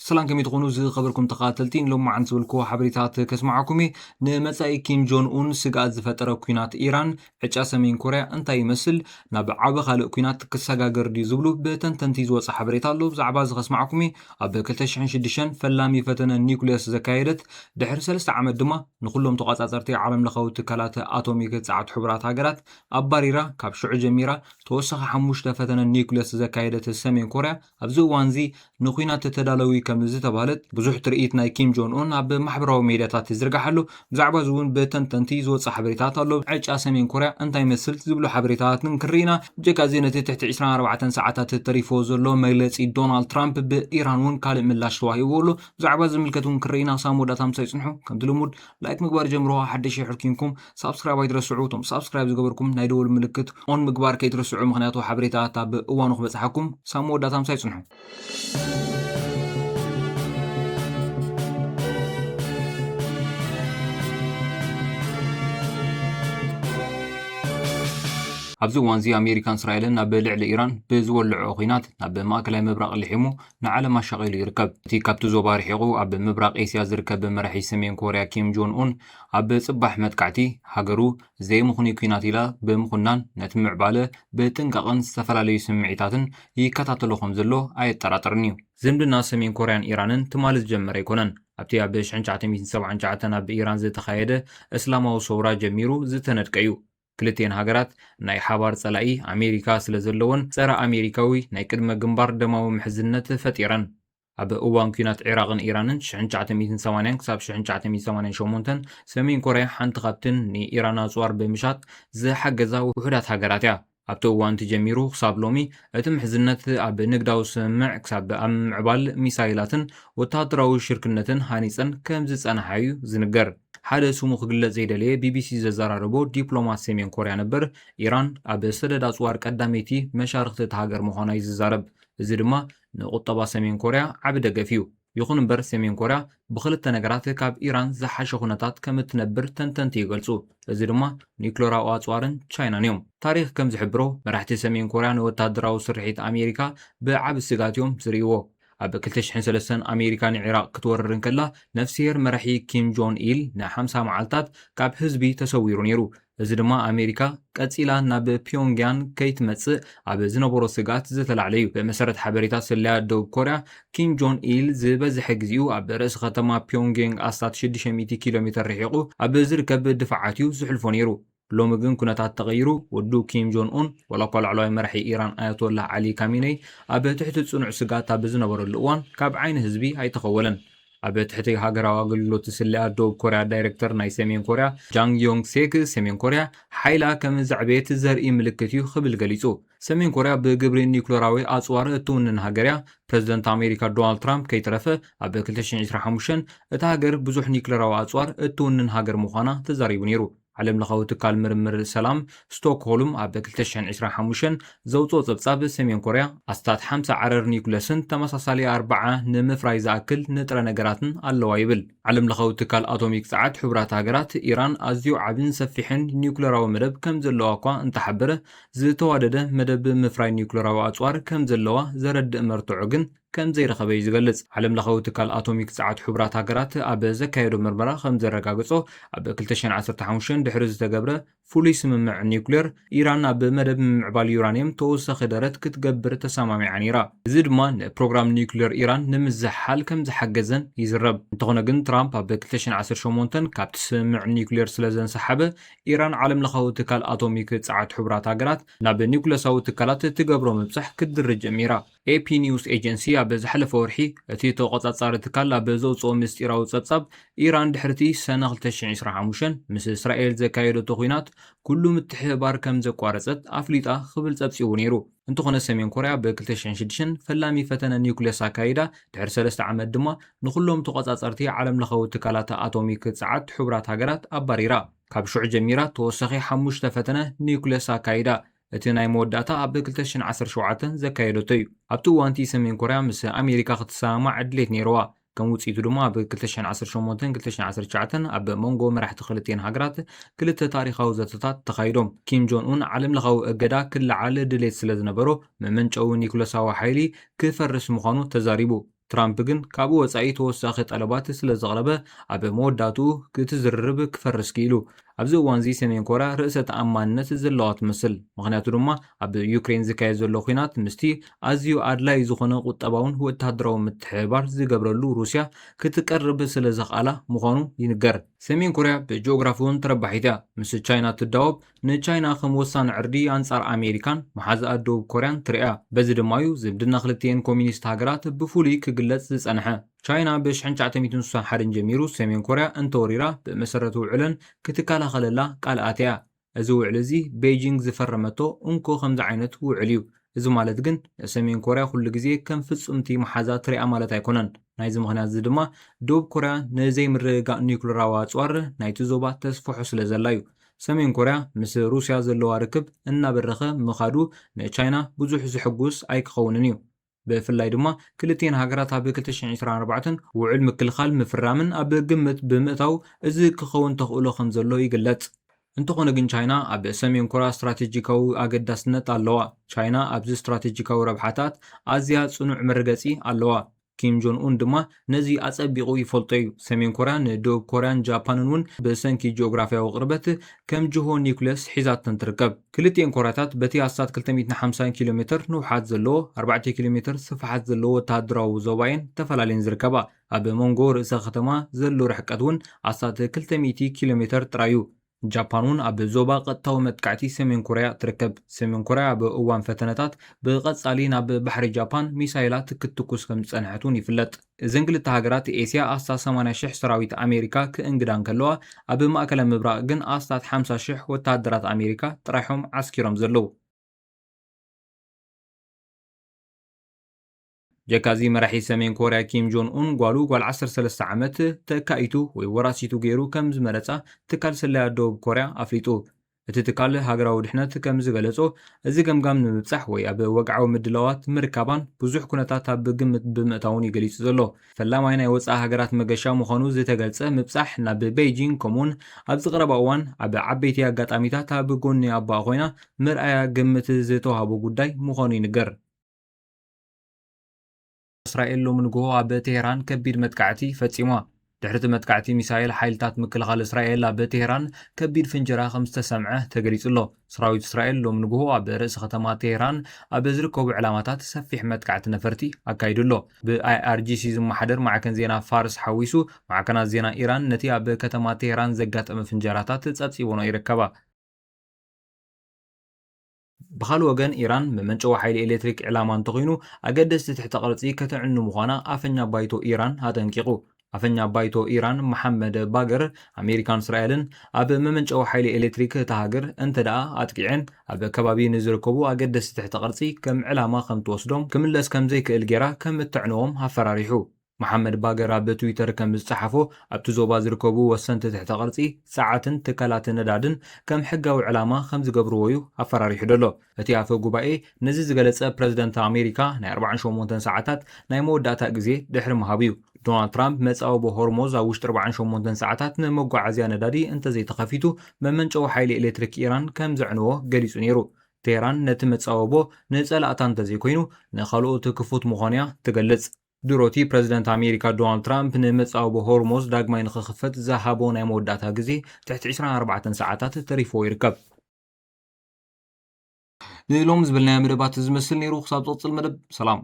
ሰላም፣ ከመይ ትኾኑ ዝኸበርኩም ተኸታተልቲ? ንሎማዓንቲ ዝበልክዎ ሓበሬታት ከስማዓኩም እየ። ንመጻኢ ኪም ጆን ኡን ስግኣት ዝፈጠረ ኲናት ኢራን፣ ዕጫ ሰሜን ኮርያ እንታይ ይመስል? ናብ ዓቢ ካልእ ኲናት ክሰጋገር ድዩ ዝብሉ ብተንተንቲ ዝወጸ ሓበሬታ ኣሎ። ብዛዕባ እዚ ከስማዓኩም እየ። ኣብ ክልተ ሽሕን ሽዱሽተን ፈላሚ ፈተነ ኒውክልየስ ዘካየደት፣ ድሕሪ ሰለስተ ዓመት ድማ ንኹሎም ተቋጻጸርቲ ዓለም ለኻዊ ትካላት ኣቶሚክ ጸዓት ሕቡራት ሃገራት ኣባሪራ፣ ካብ ሽዑ ጀሚራ ተወሳኺ ሓሙሽተ ፈተነ ኒውክልየስ ዘካየደት ሰሜን ኮርያ፣ ኣብዚ እዋንዚ ንኹናት ተዳለዊ ከም ዝተባህለት ብዙሕ ትርኢት ናይ ኪም ጆን ኡን ኣብ ማሕበራዊ ሜድያታት ይዝርጋሕ ኣሎ። ብዛዕባ እዚ እውን ብተንተንቲ ዝወጽእ ሓበሬታት ኣሎ። ዕጫ ሰሜን ኮርያ እንታይ ይመስል ዝብሉ ሓበሬታትን ክርኢና። ብጀካ እዚ ነቲ ትሕቲ ዕስራን ኣርባዕተን ሰዓታት ተሪፎ ዘሎ መግለጺ ዶናልድ ትራምፕ ብኢራን እውን ካልእ ምላሽ ተዋሂብዎ ኣሎ። ብዛዕባ እዚ ዝምልከት እውን ክርኢና። ሳብ መወዳእታ ምሳይ ጽንሑ። ከምቲ ልሙድ ላይክ ምግባር ጀምሮ። ሓደሽ ይሕልኪንኩም ሳብስክራይብ ኣይትረስዑ። እቶም ሳብስክራይብ ዝገበርኩም ናይ ደወል ምልክት ኦን ምግባር ከይትረስዑ፣ ምኽንያቱ ሓበሬታታት ኣብ እዋኑ ክበጽሓኩም። ሳብ መወዳእታ ምሳይ ጽንሑ። ኣብዚ እዋንዚ ኣሜሪካን እስራኤልን ኣብ ልዕሊ ኢራን ብዝወልዕኦ ኲናት ናብ ማእከላይ ምብራቕ ልሒሙ ንዓለም ኣሻቒሉ ይርከብ። እቲ ካብቲ ዞባ ርሒቑ ኣብ ምብራቕ ኤስያ ዝርከብ መራሒ ሰሜን ኮርያ ኪም ጆን ኡን፣ ኣብ ጽባሕ መጥቃዕቲ ሃገሩ ዘይምኽኑይ ኲናት ኢላ ብምኹናን፣ ነቲ ምዕባለ ብጥንቃቕን ዝተፈላለዩ ስምዒታትን ይከታተሎ ከም ዘሎ ኣየጠራጥርን እዩ። ዝምድና ሰሜን ኮርያን ኢራንን ትማሊ ዝጀመረ ኣይኮነን። ኣብቲ ኣብ ሽሕን ትሽዓተ ሚእትን ሰብዓን ትሽዓተን ኣብ ኢራን ዝተኻየደ እስላማዊ ሰውራ ጀሚሩ ዝተነድቀ እዩ። ክልቲኤን ሃገራት ናይ ሓባር ጸላኢ ኣሜሪካ ስለ ዘለወን፣ ጸረ ኣሜሪካዊ ናይ ቅድመ ግንባር ደማዊ ምሕዝነት ፈጢረን። ኣብ እዋን ኲናት ዒራቕን ኢራንን ሽሕን ትሽዓተ ሚእትን ሰማንያን ክሳብ ሽሕን ትሽዓተ ሚእትን ሰማንያን ሸሞንተን፣ ሰሜን ኮርያ ሓንቲ ካብተን ንኢራን ኣጽዋር ብምሻጥ ዝሓገዛ ውሑዳት ሃገራት እያ። ኣብቲ እዋን እቲ ጀሚሩ ክሳብ ሎሚ፣ እቲ ምሕዝነት ኣብ ንግዳዊ ስምምዕ ክሳብ ኣብ ምምዕባል ሚሳይላትን ወተሃደራዊ ሽርክነትን ሃኒጸን ከም ዝጸንሓ እዩ ዝንገር። ሓደ ስሙ ክግለጽ ዘይደለየ ቢቢሲ ዘዘራረቦ ዲፕሎማት ሰሜን ኮርያ ነበር፣ ኢራን ኣብ ሰደድ ኣጽዋር ቀዳመይቲ መሻርኽቲ እታ ሃገር ምዃና እዩ ዝዛረብ። እዚ ድማ ንቁጠባ ሰሜን ኮርያ ዓቢ ደገፍ እዩ። ይኹን እምበር፣ ሰሜን ኮርያ ብኽልተ ነገራት ካብ ኢራን ዝሓሸ ኩነታት ከም እትነብር ተንተንቲ ይገልጹ። እዚ ድማ ኒውክለራዊ ኣጽዋርን ቻይናን እዮም። ታሪኽ ከም ዝሕብሮ፣ መራሕቲ ሰሜን ኮርያ ንወተሃደራዊ ስርሒት ኣሜሪካ ብዓቢ ስግኣት እዮም ዝርእይዎ። ኣብ ክልተ ሽሕን ሰለስተን ኣሜሪካ ንዒራቕ ክትወርር እንከላ፣ ነፍስሄር መራሒ ኪም ጆን ኢል ንሓምሳ መዓልታት ካብ ህዝቢ ተሰዊሩ ነይሩ። እዚ ድማ ኣሜሪካ ቀጺላ ናብ ፒዮንግያን ከይትመጽእ ኣብ ዝነበሮ ስግኣት ዝተላዕለ እዩ። ብመሰረት ሓበሬታ ስለያ ደቡብ ኮርያ፣ ኪም ጆን ኢል ዝበዝሐ ግዜኡ ኣብ ርእሲ ከተማ ፒዮንግያንግ ኣስታት ሽዱሽተ ሚእቲ ኪሎ ሜተር ርሒቑ ኣብ ዝርከብ ድፋዓት እዩ ዝሕልፎ ነይሩ። ሎሚ ግን ኩነታት ተቐይሩ፣ ወዱ ኪም ጆን ኡን፣ ዋላ እኳ ላዕለዋይ መራሒ ኢራን ኣያቶላህ ዓሊ ካሚነይ ኣብ ትሕቲ ጽኑዕ ስግኣት ኣብ ዝነበረሉ እዋን፣ ካብ ዓይኒ ህዝቢ ኣይተኸወለን። ኣብ ትሕቲ ሃገራዊ ኣገልግሎት ስለያ ደቡብ ኮርያ ዳይሬክተር ናይ ሰሜን ኮርያ ጃንግ ዮንግ ሴክ፣ ሰሜን ኮርያ ሓይላ ከም ዘዕበየት ዘርኢ ምልክት እዩ ክብል ገሊጹ። ሰሜን ኮርያ ብግብሪ ኒውክለራዊ ኣጽዋር እትውንን ሃገር እያ። ፕረዚደንት ኣሜሪካ ዶናልድ ትራምፕ ከይተረፈ ኣብ ክልተ ሽሕን ዕስራን ሓሙሽተን እታ ሃገር ብዙሕ ኒውክለራዊ ኣጽዋር እትውንን ሃገር ምዃና ተዛሪቡ ነይሩ። ዓለም ለኻዊ ትካል ምርምር ሰላም ስቶክሆልም ኣብ ክልተ ሽሕን ዕስራን ሓሙሽተን ዘውጽኦ ጸብጻብ፣ ሰሜን ኮርያ ኣስታት ሓምሳ ዓረር ኒውክለስን ተመሳሳሊ ኣርባዓ ንምፍራይ ዝኣክል ንጥረ ነገራትን ኣለዋ ይብል። ዓለም ለኻዊ ትካል ኣቶሚክ ጸዓት ሕቡራት ሃገራት፣ ኢራን ኣዝዩ ዓብን ሰፊሕን ኒውክለራዊ መደብ ከም ዘለዋ እኳ እንተሓበረ፣ ዝተዋደደ መደብ ምፍራይ ኒውክለራዊ ኣጽዋር ከም ዘለዋ ዘረድእ መርትዖ ግን ከም ዘይረኸበ እዩ ዝገልጽ። ዓለም ለኻዊ ትካል ኣቶሚክ ጸዓት ሕቡራት ሃገራት ኣብ ዘካየዶ ምርመራ ከም ዘረጋገጾ፣ ኣብ ክልተ ሽሕን ዓሰርተ ሓሙሽተን ድሕሪ ዝተገብረ ፍሉይ ስምምዕ ኒውክሌር፣ ኢራን ኣብ መደብ ምምዕባል ዩራንየም ተወሳኺ ደረት ክትገብር ተሰማሚዓ ነይራ። እዚ ድማ ንፕሮግራም ኒውክሌር ኢራን ንምዝሓል ከም ዝሓገዘን ይዝረብ። እንተኾነ ግን፣ ትራምፕ ኣብ ክልተ ሽሕን ዓሰርተ ሸሞንተን ካብቲ ስምምዕ ኒውክሌር ስለ ዘንሰሓበ፣ ኢራን ዓለም ለኻዊ ትካል ኣቶሚክ ጸዓት ሕቡራት ሃገራት ናብ ኒውክለሳዊ ትካላት ትገብሮ ምብጻሕ ክትድርጅ ጀሚራ። ኤፒ ኒውስ ኤጀንሲ ኣብ ዝሓለፈ ወርሒ፣ እቲ ተቖጻጻሪ ትካል ኣብ ዘውጽኦ ምስጢራዊ ጸብጻብ፣ ኢራን ድሕሪ እቲ ሰነ ክልተ ሽሕን ዕስራን ሓሙሽተን ምስ እስራኤል ዘካየደቶ ኲናት፣ ኩሉ ምትሕብባር ከም ዘቋረጸት ኣፍሊጣ ክብል ጸብጺቡ ነይሩ። እንተኾነ፣ ሰሜን ኮርያ ብ ክልተ ሽሕን ሽዱሽተን ፈላሚ ፈተነ ኒውክለስ ኣካይዳ፣ ድሕሪ ሰለስተ ዓመት ድማ ንኹሎም ተቖጻጸርቲ ዓለም ለኻዊ ትካላት ኣቶሚክ ጸዓት ሕቡራት ሃገራት ኣባሪራ። ካብ ሽዑ ጀሚራ ተወሳኺ ሓሙሽተ ፈተነ ኒውክለስ ኣካይዳ። እቲ ናይ መወዳእታ ኣብ ክልተ ሽሕን ዓሰርተ ሸውዓተን ዘካየደቶ እዩ። ኣብቲ እዋን እቲ ሰሜን ኮርያ ምስ ኣሜሪካ ክትሰማማዕ ድሌት ነይርዋ። ከም ውጽኢቱ ድማ ኣብ ክልተ ሽሕን ዓሰርተ ሸሞንተን ክልተ ሽሕን ዓሰርተ ትሽዓተን ኣብ መንጎ መራሕቲ ክልቲኤን ሃገራት ክልተ ታሪኻዊ ዘተታት ተኻይዶም። ኪም ጆን ኡን ዓለም ለኻዊ እገዳ ክለዓል ድሌት ስለ ዝነበሮ፣ መመንጨዊ ኒኩለሳዊ ሓይሊ ክፈርስ ምዃኑ ተዛሪቡ። ትራምፕ ግን ካብኡ ወጻኢ ተወሳኺ ጠለባት ስለ ዘቕረበ፣ ኣብ መወዳእትኡ እቲ ዝርርብ ክፈርስ ክኢሉ። ኣብዚ እዋንዚ ሰሜን ኮርያ ርእሰ ተኣማንነት ዘለዋ ትመስል። ምኽንያቱ ድማ ኣብ ዩክሬን ዝካየድ ዘሎ ኲናት ምስቲ ኣዝዩ ኣድላዪ ዝኾነ ቁጠባውን ወተሃደራዊ ምትሕብባር ዝገብረሉ ሩስያ ክትቀርብ ስለ ዘኽኣላ ምዃኑ ይንገር። ሰሜን ኮርያ ብጂኦግራፊ እውን ተረባሒት እያ። ምስ ቻይና ትዳወብ፣ ንቻይና ከም ወሳኒ ዕርዲ ኣንጻር ኣሜሪካን መሓዛኣ ደቡብ ኮርያን ትርእያ። በዚ ድማ እዩ ዝምድና ክልቲኤን ኮሚኒስት ሃገራት ብፍሉይ ክግለጽ ዝጸንሐ። ቻይና ብ ሽሕን ትሽዓተ ሚእትን ስሳን ሓደን ጀሚሩ ሰሜን ኮርያ እንተወሪራ፣ ብመሰረት ውዕለን ክትከላኸለላ ቃል ኣትያ። እዚ ውዕል እዚ ቤጂንግ ዝፈረመቶ እንኮ ከምዚ ዓይነት ውዕል እዩ። እዚ ማለት ግን ንሰሜን ኮርያ ኩሉ ግዜ ከም ፍጹምቲ መሓዛ ትሪኣ ማለት ኣይኮነን። ናይዚ ምኽንያት እዚ ድማ ደቡብ ኮርያ ንዘይምርግጋእ ኒውክለራዊ ኣጽዋር ናይቲ ዞባ ተስፍሖ ስለ ዘላ እዩ። ሰሜን ኮርያ ምስ ሩስያ ዘለዋ ርክብ እናበረኸ ምኻዱ ንቻይና ብዙሕ ዝሕጉስ ኣይክኸውንን እዩ። ብፍላይ ድማ ክልቲኤን ሃገራት ኣብ ክልተ ሽሕን ዕስራን ኣርባዕተን ውዕል ምክልኻል ምፍራምን ኣብ ግምት ብምእታው፣ እዚ ክኸውን ተኽእሎ ከም ዘሎ ይግለጽ። እንተኾነ ግን ቻይና ኣብ ሰሜን ኮርያ ስትራቴጂካዊ ኣገዳስነት ኣለዋ። ቻይና ኣብዚ ስትራቴጂካዊ ረብሓታት ኣዝያ ጽኑዕ መርገጺ ኣለዋ። ኪም ጆን ኡን ድማ ነዚ ኣጸቢቑ ይፈልጦ እዩ። ሰሜን ኮርያ ንደቡብ ኮርያን ጃፓንን እውን ብሰንኪ ጂኦግራፍያዊ ቅርበት ከም ጅሆ ኒውክለስ ሒዛተን ትርከብ። ክልቲኤን ኮርያታት በቲ ኣስታት ክልተ ሚእትን ሓምሳን ኪሎ ሜትር ንውሓት ዘለዎ፣ ኣርባዕተ ኪሎ ሜትር ስፍሓት ዘለዎ ወተሃደራዊ ዞባ እየን ተፈላልየን ዝርከባ። ኣብ መንጎ ርእሰ ከተማ ዘሎ ርሕቀት እውን ኣስታት ክልተ ሚእቲ ኪሎ ሜትር ጥራይ እዩ። ጃፓን እውን ኣብ ዞባ ቀጥታዊ መጥቃዕቲ ሰሜን ኮርያ ትርከብ። ሰሜን ኮርያ ኣብ እዋን ፈተነታት ብቐጻሊ ናብ ባሕሪ ጃፓን ሚሳይላት ክትትኩስ ከም ዝጸንሐት እውን ይፍለጥ። እዘን ክልተ ሃገራት ኤስያ ኣስታት ሰማንያ ሽሕ ሰራዊት ኣሜሪካ ክእንግዳ እንከለዋ፣ ኣብ ማእከላይ ምብራቕ ግን ኣስታት ሓምሳ ሽሕ ወተሃደራት ኣሜሪካ ጥራይሖም ዓስኪሮም ዘለዉ። ጀካዚ መራሒ ሰሜን ኮርያ ኪም ጆን ኡን ጓሉ ጓል ዓሰርተ ሰለስተ ዓመት ተካኢቱ ወይ ወራሲቱ ገይሩ ከም ዝመረጻ ትካል ስለያ ደቡብ ኮርያ ኣፍሊጡ። እቲ ትካል ሃገራዊ ድሕነት ከም ዝገለጾ፣ እዚ ገምጋም ንምብጻሕ ወይ ኣብ ወግዓዊ ምድላዋት ምርካባን ብዙሕ ኩነታት ኣብ ግምት ብምእታውን እዩ ገሊጹ ዘሎ። ፈላማይ ናይ ወጻኢ ሃገራት መገሻ ምዃኑ ዝተገልጸ ምብጻሕ ናብ ቤይጂንግ ከምኡውን ኣብዚ ቀረባ እዋን ኣብ ዓበይቲ ኣጋጣሚታት ኣብ ጎኒ ኣቦኣ ኮይና ምርኣያ ግምት ዝተዋህቦ ጉዳይ ምዃኑ ይንገር። እስራኤል ሎሚ ንግሆ ኣብ ቴሄራን ከቢድ መጥቃዕቲ ፈጺማ። ድሕሪ እቲ መጥቃዕቲ ሚሳኤል፣ ሓይልታት ምክልኻል እስራኤል ኣብ ቴሄራን ከቢድ ፍንጀራ ከም ዝተሰምዐ ተገሊጹ ኣሎ። ሰራዊት እስራኤል ሎሚ ንግሆ ኣብ ርእሲ ከተማ ቴሄራን ኣብ ዝርከቡ ዕላማታት ሰፊሕ መጥቃዕቲ ነፈርቲ ኣካይዱ ኣሎ። ብ-ኣይ ኣር ጂ ሲ ዝመሓደር ማዕከን ዜና ፋርስ ሓዊሱ፣ ማዕከናት ዜና ኢራን ነቲ ኣብ ከተማ ቴሄራን ዘጋጠመ ፍንጀራታት ጸብጺቦኖ ይርከባ። ብኻልእ ወገን፣ ኢራን መመንጨዊ ሓይሊ ኤሌክትሪክ ዕላማ እንተኾይኑ፣ ኣገደስቲ ትሕተ ቅርጺ ከተዕኑ ምዃና ኣፈኛ ባይቶ ኢራን ኣጠንቂቑ። ኣፈኛ ባይቶ ኢራን መሓመድ ባገር፣ ኣሜሪካን እስራኤልን ኣብ መመንጨዊ ሓይሊ ኤሌክትሪክ እታ ሃገር እንተ ደኣ ኣጥቂዐን፣ ኣብ ከባቢ ንዝርከቡ ኣገደስቲ ትሕተ ቅርጺ ከም ዕላማ ከም ትወስዶም፣ ክምለስ ከም ዘይክእል ጌራ ከም እተዕንዎም ኣፈራሪሑ። መሓመድ ባገር ኣብ ትዊተር ከም ዝጸሓፎ፣ ኣብቲ ዞባ ዝርከቡ ወሰንቲ ትሕተ ቅርጺ፣ ጸዓትን ትካላት ነዳድን ከም ሕጋዊ ዕላማ ከም ዝገብርዎ እዩ ኣፈራሪሑ ዘሎ። እቲ ኣፈ ጉባኤ ነዚ ዝገለጸ፣ ፕረዚደንት ኣሜሪካ ናይ ኣርባዓን ሸሞንተን ሰዓታት ናይ መወዳእታ ግዜ ድሕሪ ምሃቡ እዩ። ዶናልድ ትራምፕ መጻወቦ ሆርሞዝ ኣብ ውሽጢ ኣርባዓን ሸሞንተን ሰዓታት ንመጓዓዝያ ነዳዲ እንተዘይተኸፊቱ፣ መመንጨዊ ሓይሊ ኤሌክትሪክ ኢራን ከም ዘዕንዎ ገሊጹ ነይሩ። ቴህራን ነቲ መጻወቦ ንጸላእታ እንተዘይኮይኑ፣ ንኻልኦት ክፉት ምዃኑ እያ ትገልጽ። ድሮቲ ፕረዚደንት ኣሜሪካ ዶናልድ ትራምፕ ንመጻወቦ ሆርሞዝ ዳግማይ ንኽኽፈት ዝሃቦ ናይ መወዳእታ ግዜ ትሕቲ ዕስራን ኣርባዕተን ሰዓታት ተሪፍዎ ይርከብ። ንሎም ዝበልናዮ መደባት ዝመስል ነይሩ። ክሳብ ዝቕጽል መደብ፣ ሰላም።